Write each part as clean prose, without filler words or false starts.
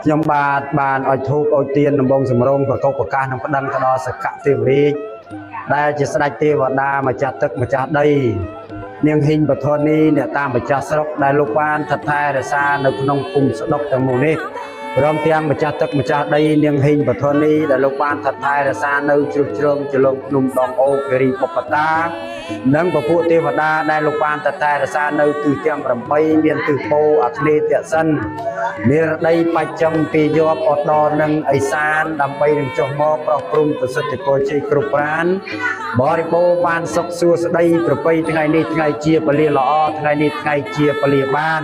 ខ្ញុំបាទបានឲ្យធូបឲ្យទៀនដំបងសម្រងប្រកបប្រកាសនឹងប្តឹងទៅដល់សកទេវរាជដែលជាស្ដេចទេវតាម្ចាស់ទឹកម្ចាស់ដីនាងហ៊ីងបធនីអ្នកតាមម្ចាស់ស្រុកដែលលោកបានថថែរក្សានៅក្នុងភូមិស្ដុកទាំងមូលនេះព្រមទាំងម្ចាស់ទឹកម្ចាស់ដីនាងហ៊ីងបធនីដែលលោកបានថថែរក្សានៅជ្រុះជ្រងចលងភ្នំដងអូគិរីបុព្វតានិងពពួកទេវតាដែលលោកបានថថែរក្សានៅទិសទាំង8មានទិសពោអាគ្នេយ៍ទសិននិរដីបច្ចឹមពីយប់អដនិងឥសានដើម្បីនឹងចុះមកប្រោះព្រំប្រសិទ្ធពលជ័យគ្រប់ប្រានបរិបូរបានសុខសួស្តីប្រពៃថ្ងៃនេះថ្ងៃជាពលាល្អថ្ងៃនេះថ្ងៃជាពលាបាន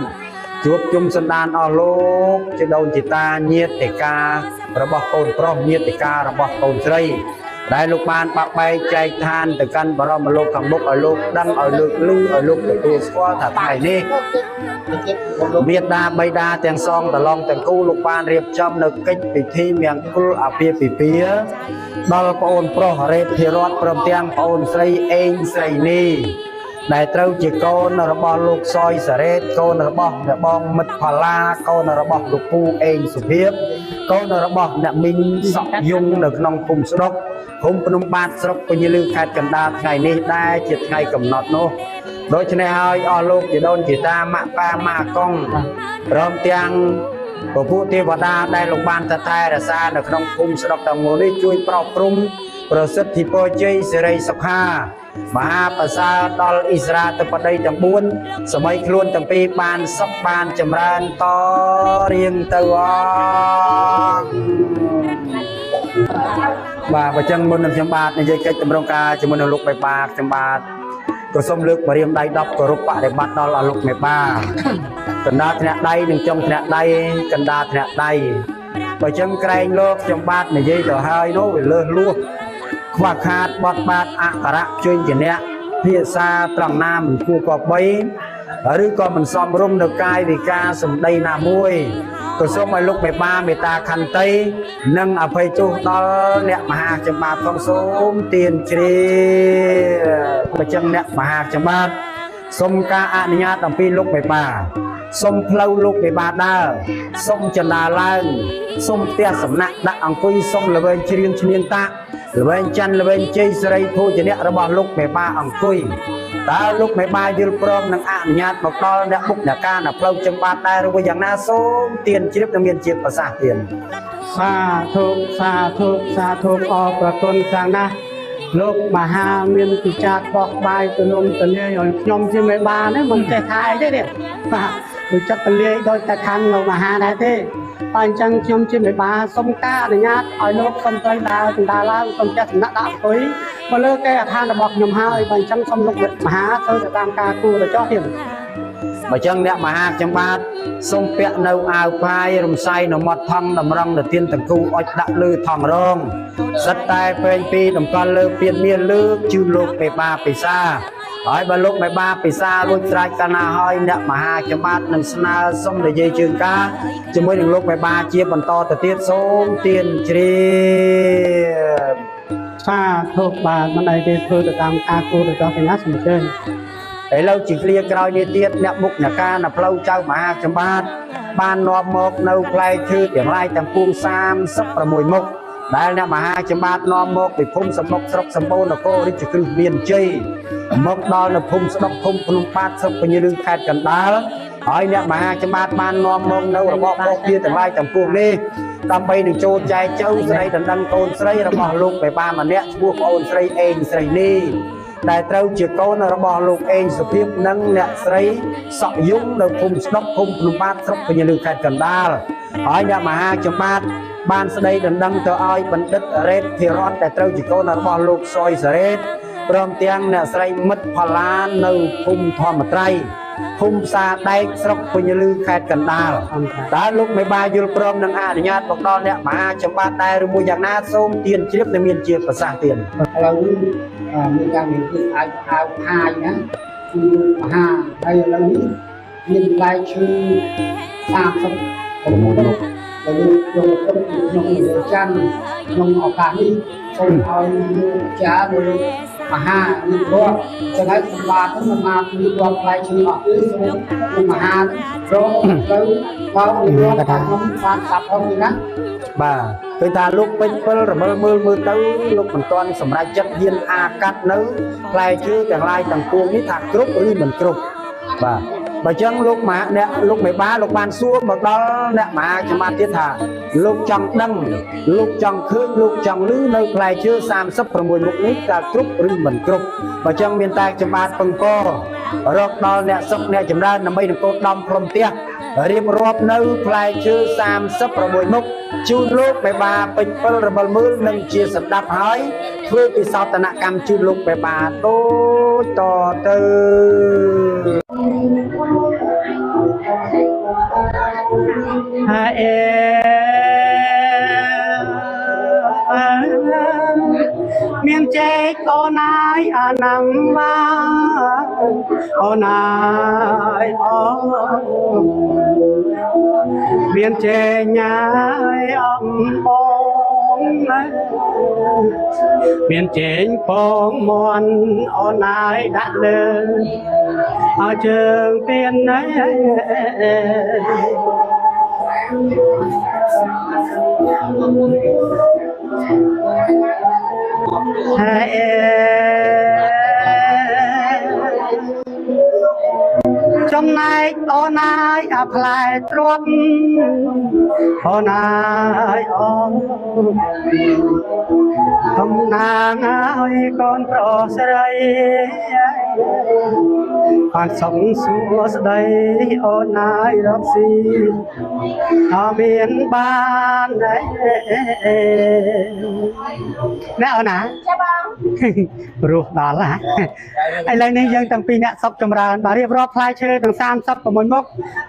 ជួបជុំសន្តានអស់លោកជាដូនជាតាញាតិការបស់កូនប្រុសញាតិការបស់កូនស្រីដែលលោកបានបាក់បែកចែកឋានទៅកាន់បរមលោកខាងមុខឲ្យលោកដឹងឲ្យលោកឮឲ្យលោកទទួលស្គាល់ថាថ្ងៃនេះមេដាបៃតាទាំងសងតឡងទាំងគូលោកបានរៀបចំនៅកិច្ចពិធីមង្គលអាពាហ៍ពិពាហ៍ដល់ប្អូនប្រុសរេតភិរតព្រមទាំងប្អូនស្រីអេងស្រីនីដែលត្រូវជាកូនរបស់លោកសយសារ៉េតកូនរបស់អ្នកបងមិត្តផល្លាកូនរបស់លោកពូអេងសុភាពកូនរបស់អ្នកមីងសក់យងនៅក្នុងភូមិស្ដុកឃុំភ្នំបាតស្រុកពញាលឺខេត្តកណ្ដាលថ្ងៃនេះដែរជាថ្ងៃកំណត់នោះដូច្នេះហើយអស់លោកជាដូនជាតាម៉ាក់ប៉ាម៉ាកុងព្រមទាំងពពួកទេវតាដែលលោកបានថែរក្សានៅក្នុងភូមិស្ដុកទាំងមូលនេះជួយប្រោសព្រំប្រសិទ្ធិពរជ័យសិរីសុខាមហាប្រសើរដល់អ៊ីស្រាអែលបតីទាំង4សម័យខ្លួនទាំងពីរបានសុខបានចម្រើនតរៀងទៅអងបាទបើចឹងមុននឹងខ្ញុំបាទនិយាយកិច្ចតម្រង់ការជាមួយនឹងលោកមេបាខ្ញុំបាទក៏សូមលើកបរិមដៃ10គោរពបដិបត្តិដល់អលោកមេបាកណ្ដាលធ្នាក់ដៃនិងចុងធ្នាក់ដៃកណ្ដាលធ្នាក់ដៃបើចឹងក្រែងលោកខ្ញុំបាទនិយាយទៅហើយនោះវាលើសលួសខ្វះខាតបត់បាតអក្សរៈជញ្ជាក់ភាសាត្រង់ណាមិនគួរគប្បីឬក៏មិនសមរម្យនៅកាយវិការសម្ដីណាមួយក៏សូមឲ្យលោកមេបាមេត្តាខន្តីនិងអភ័យទោសដល់អ្នកមហាខ្ញុំបាទផងសូមទានជ្រាបបើចឹងអ្នកមហាខ្ញុំបាទសូមការអនុញ្ញាតអំពីលោកមេបាសូមផ្លូវលោកមេបាដើរសូមចន្ទាឡើងសូមផ្ទះសំណាក់ដាក់អង្គុយសូមល្វែងជ្រៀងឈ្នាងតាក់ល្វែងច័ន្ទល្វែងជ័យសិរីភោជនៈរបស់លោកមេបាអង្គុយតើលោកមេបាយល់ព្រមនឹងអនុញ្ញាតមកដល់អ្នកបុកអ្នកការនៅផ្លូវចឹងបាទដែរឬយ៉ាងណាសូមទានជ្រាបនិងមានជាប្រសាសន៍ទានសាធុសាធុសាធុអរប្រគុណខ្លាំងណាស់លោកមហាមានពិចារបោះបាយទនំទលាយឲ្យខ្ញុំជាមេបានេះមិនចេះថាអីទេនេះបាទដូចចិត្តទលាយដោយតែខាងលោកមហាដែរទេបាទអញ្ចឹងខ្ញុំជាមេបាសូមការអនុញ្ញាតឲ្យលោកសូមត្រូវដើរចន្ទាឡើងសូមចេះសំណាក់ដាក់អង្គុយមកលើគេអឋានរបស់ខ្ញុំហើយបាទអញ្ចឹងសូមលោកមហាធ្វើទៅតាមការគួរទៅចោះទៀតបើចឹងអ្នកមហាខ្ញុំបាទសូមពាក់នៅអាវផាយរំសាយនៅមាត់ថងតម្រង់នៅទៀនតង្គូអុចដាក់លើថងរងសិតតែពេញពីតម្កល់លើពៀនមានលើកជូនលោកមេបាពិសាហើយបើលោកមេបាពិសារួចស្រេចកាលណាហើយអ្នកមហាខ្ញុំបាទនឹងស្នើសុំនិយាយជើងការជាមួយនឹងលោកមេបាជាបន្តទៅទៀតសូមទានជ្រាបសាធុបាទមិនអីទេធ្វើទៅតាមការគួរទៅចោះពីណាសូមអញ្ជើញឥឡូវជាគ្រាក្រោយនេះទៀតអ្នកបុកអ្នកការនៅផ្លូវចៅមហាខ្ញុំបាទបាននាំមកនៅផ្លែឈើទាំងឡាយទាំងពួង36មុខដែលអ្នកមហាខ្ញុំបាទនាំមកពីភូមិសំបុកស្រុកសម្បូរនគររាជក្រឹសមានជ័យមកដល់នៅភូមិស្ដុកភូមិភ្នំបាតស្រុកពញាលឺខេត្តកណ្ដាលហើយអ្នកមហាខ្ញុំបាទបាននាំមកនៅរបបភោភាទាំងឡាយទាំងពួងនេះដើម្បីនឹងចូលចែកចៅស្រីដណ្ដឹងកូនស្រីរបស់លោកបេបាម្នាក់ឈ្មោះប្អូនស្រីអេងស្រីនេះដែលត្រូវជាកូនរបស់លោកអេងសុភាពនិងអ្នកស្រីសក់យងនៅភូមិស្ដុកភូមិភ្នំបាតស្រុកពញាលឺខេត្តកណ្ដាលហើយអ្នកមហាខ្ញុំបាទបានស្ដីដណ្ដឹងទៅឲ្យបណ្ឌិតរ៉េតភិរតដែលត្រូវជាកូនរបស់លោកសយសារ៉េតព្រមទាំងអ្នកស្រីមិត្តផល្លានៅភូមិធម្មត្រៃភូមិផ្សារដែកស្រុកពញាលឺខេត្តកណ្ដាលតើលោកមេបាយល់ព្រមនឹងអនុញ្ញាតមកដល់អ្នកមហាខ្ញុំបាទដែរឬមួយយ៉ាងណាសូមទានជ្រាបនិងមានជាប្រសាសន៍ទានឥឡូវនេះមានការនិយាយអាចអាវផាយណាគឺមហាហើយឥឡូវនេះមានផ្លែឈើ36មុខដែលលោកយកទៅក្នុងច័ន្ទក្នុងឱកាសនេះសូមឲ្យលោកចាលោក មហានិវត្តន៍ចឹងហើយសម្បាតហ្នឹងមិនបាននិវត្តន៍ផ្លែឈើអស់ទេសូមមហារកទៅបើនិវត្តន៍ខ្ញុំបានស្ដាប់ផងនេះណា បាទ គឺថាលោកពេជ្រពិលរមិលមើលមើលទៅលោកមិនទាន់សម្រេចចិត្តហ៊ានអាកាត់នៅផ្លែឈើទាំងឡាយទាំងពួងនេះថាគ្រប់ឬមិនគ្រប់ បាទ បើចឹងលោកមហាអ្នកលោកមេបាលោកបានសួរមកដល់អ្នកមហាខ្ញុំបានទៀតថាលោកចង់ដឹងលោកចង់ឃើញលោកចង់ឮនៅផ្លែឈើ36មុខនេះតើគ្រប់ឬមិនគ្រប់ បើចឹងមានតែខ្ញុំបាទពឹងពររកដល់អ្នកសុខអ្នកចម្រើនដើម្បីនឹងកូនដំផ្លុំផ្ទះរៀបរាប់នៅផ្លែឈើ36មុខជូនលោកមេបាពេជ្រពិលរមិលមើលនឹងជាសម្ដាប់ហើយធ្វើពិសោធនកម្មជូនលោកមេបាដូចតទៅ ហើយអេមានចេកអូនណាយអាណាំវ៉ាអូនណាយអូមានចេញ៉ាយអំបងមានចេញពងមន់អូនណាយដាក់លើឲ្យជើងពៀនណែហើយចំណែកអូនណាយអាផ្លែទ្របអូនណាយអូតំណាងឲ្យកូនប្រុសស្រីបានសុំសួស្ដីអូនណាយរកស៊ីអមានបានណែអូនណា ចាបង រស់ដល់ហ่ะឥឡូវនេះយើងទាំងពីរអ្នកសុកចម្រើនបាទរៀបរាប់ផ្លែឈើទាំង36មុខ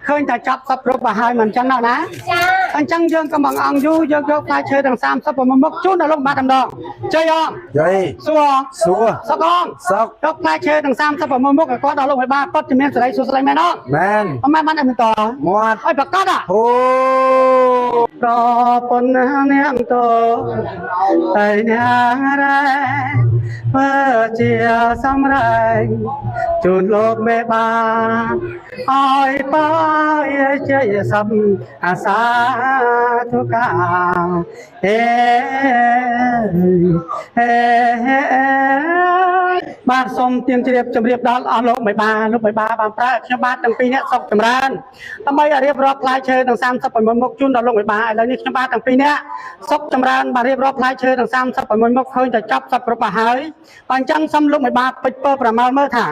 ឃើញតែចាប់សពគ្រប់ទៅហើយមិនអញ្ចឹងណាណា ចា អញ្ចឹងយើងក៏មកអង្គយូរយើងយកផ្លែឈើទាំង36មុខជូនដល់លោកបាទតែម្ដងជ័យអង ជ័យ សួរ សួរ សុកអង សុក យកផ្លែឈើទាំង36មុខឲ្យគាត់ដល់លោកឲ្យបាទពិតជាមានសេរីសួស្តីមែនអត់ មែន អត់មែនបានអីបន្ត មាត់ ឲ្យប្រកាស ហូ ប្រពន្ធនាងតតែញ៉ារ៉ែធ្វើជាសម្រែងជូនលោកមេបាឲ្យបាយជ័យសំអាសាធុកាហេហេបាទសូមទៀមជ្រាបជម្រាបដល់អស់លោកមេបាលោកមេបាបានប្រើខ្ញុំបាទទាំងពីរអ្នកសុខចម្រើនដើម្បីឲ្យរៀបរាប់ផ្លែឈើទាំង36មុខជូនដល់លោកមេបាឥឡូវនេះខ្ញុំបាទទាំងពីរអ្នកសុខចម្រើនបានរៀបរាប់ផ្លែឈើទាំង36មុខឃើញតែចប់សពគ្រប់ទៅហើយបាទអញ្ចឹងសូមលោកមេបាពេជ្រពើប្រមាលមើលថា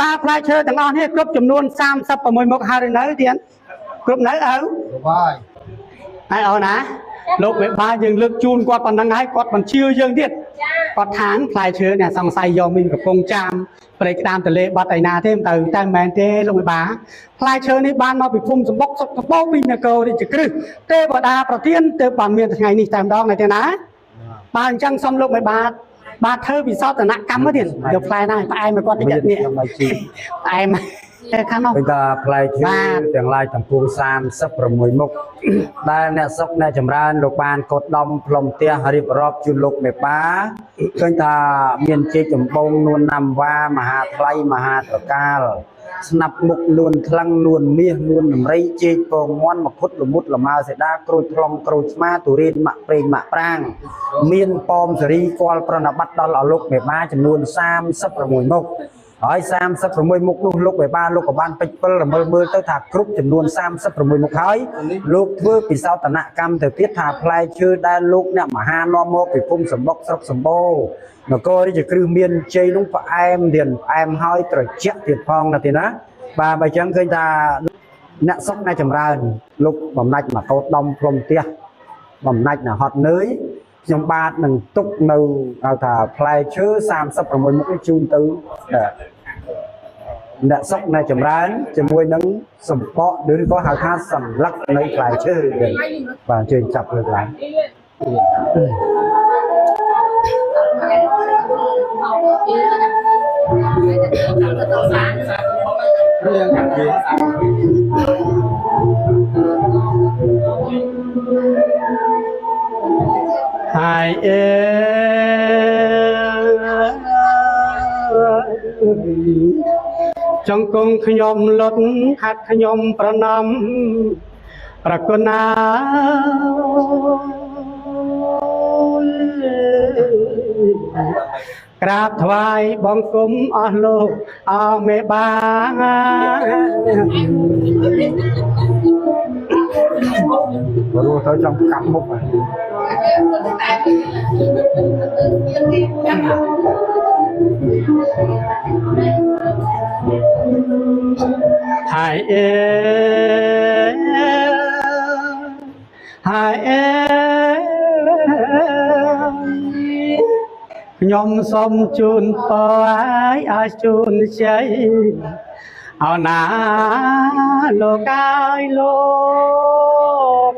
តើផ្លែឈើទាំងអស់នេះគ្រប់ចំនួន36មុខហើយឬនៅទៀតគ្រប់នៅឪ បាយ ហើយអូនណាលោកមេបាយើងលើកជូនគាត់ប៉ុណ្ណឹងហើយគាត់មិនជឿយើងទៀតគាត់ថាងផ្លែឈើអ្នកសង្ស័យយកមានកំពង់ចាមព្រៃក្តាមទលេបាត់ឯណាទេទៅតែមិនមែនទេលោកមេបាផ្លែឈើនេះបានមកពីភូមិសម្បុកសុកសបោពីនគររាជក្រឹសទេវតាប្រទានទើបបានមានថ្ងៃនេះតែម្ដងណាទេណាបាទអញ្ចឹងសូមលោកមេបាបាទធ្វើវិសោធនកម្មទៀតយកផ្លែណាផ្អែមឲ្យគាត់តិចនេះ ខ្ញុំឲ្យជី ផ្អែមខាងនោះ ឃើញថាផ្លែឈើទាំងឡាយទាំងពួង36មុខដែលអ្នកសុកអ្នកចម្រើនលោកបានកត់ដំផ្លុំផ្ទះរៀបរាប់ជូនលោកមេបាឃើញថាមានចេកចម្បងនួនណាំវ៉ាមហាថ្លៃមហាត្រកាលស្នាប់មុខនួនថ្លឹងនួនមាសនួនដំរីចេកពងមាន់មគុតលមុតលម៉ើសេដាក្រូចថ្លុងក្រូចស្មាទុរៀនម៉ាក់ប្រេងម៉ាក់ប្រាងមានប៉មសេរីគាល់ប្រណបត្តិដល់អលោកមេបាចំនួន36មុខហើយ36មុខនោះលោកបេបាលោកក៏បានពេជ្រពិលរមិលមើលទៅថាគ្រប់ចំនួន36មុខហើយលោកធ្វើពិសោធនកម្មទៅទៀតថាផ្លែឈើដែលលោកអ្នកមហានាំមកពីភូមិសម្បុកស្រុកសម្បូរនគររាជក្រឹសមានជ័យនោះផ្អែមទៀតផ្អែមហើយត្រជាក់ទៀតផងណាទេណាបាទបើចឹងឃើញថាអ្នកសុកអ្នកចម្រើនលោកបំណាច់មកកោតដំផ្លុំផ្ទះបំណាច់ណាហត់នឿយខ្ញុំបាទនឹងទុកនៅហៅថាផ្លែឈើ36មុខនេះជូនទៅអ្នកសុកអ្នកចម្រើនជាមួយនឹងសម្បកឬក៏ហៅថាសម្លឹកនៅផ្លែឈើបាទអញ្ជើញចាប់លើកឡើង ហើយអេ ចង្គង់ខ្ញុំលុតហាត់ខ្ញុំប្រណម្យប្រគុណណា ក្រាបថ្វាយបង្គំអស់លោកអមេបា រស់ទៅចង់កាប់មុខ។ ហើយអេហើយអេ ខ្ញុំសូមជូនពរឲ្យជូនជ័យអោណាលោកអើយ លោក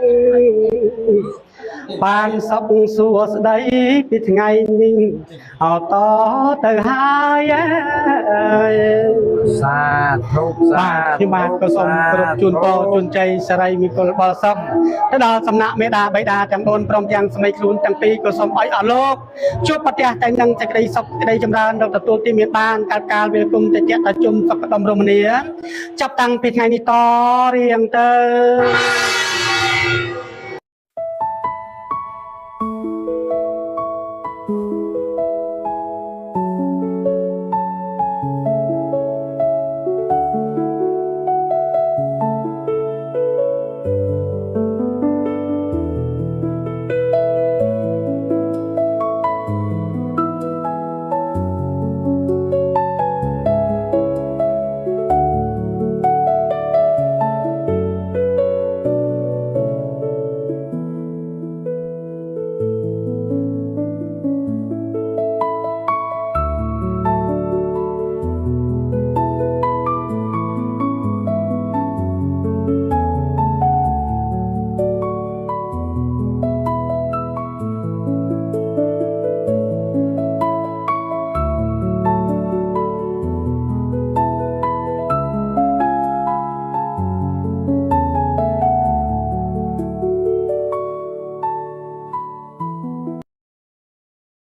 បានសុខសួស្តីពីថ្ងៃនេះអតទៅហើយ។ សាធុសាធុ ខ្ញុំបាទក៏សូមគោរពជូនពរជូនជ័យសរីមង្គលបសុខទៅដល់សំណាក់មេដាបៃតាទាំង4 ព្រមទាំងស្មីខ្លួនទាំងពីរ ក៏សូមឲ្យអស់លោកជួបប្រទះតែនឹងសេចក្តីសុខ សេចក្តីចម្រើន ដល់ទទួលទីមានបានកើតកាលវេលគុំតិចតជុំសុខដុមរមនា ចាប់តាំងពីថ្ងៃនេះតរៀងទៅ។